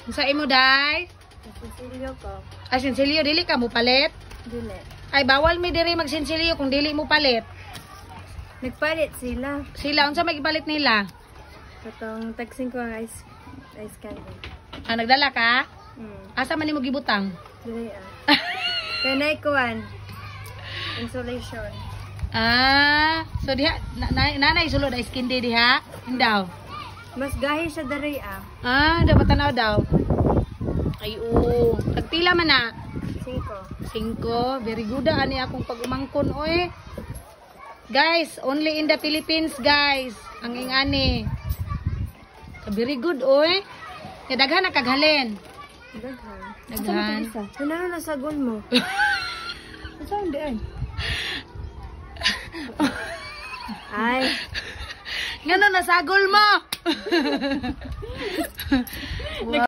Unsa imo, day? Sinsilyo ko. Ay, sinsilyo, dili ka mo palit? Dili. Ay, bawal mi diri magsinsilyo kung dili mo palit. Nagpalit sila. Sila, unsa may gipalit nila? Katong tagsin ko ang ice candy. Ah, nagdala ka? Mm. Asa man nimo gibutang? Dili ah. Kay nay kuan. Insulation. Ah, so diha na, na, nanay sulod ice candy diha? Indaw. Mas gahi siya diri ah. Ah, dapat tanaw daw. Ay, oo. Tagpila man na? 5. 5. Very good ah, ani akong pag-umangkon, oy. Guys, only in the Philippines, guys. Ang ingani. Very good, oy. Ya daghan na kaghalin. Daghan. Daghan. Ano na nasagol mo? Saan di ay? Ay. Ngano nasagol mo?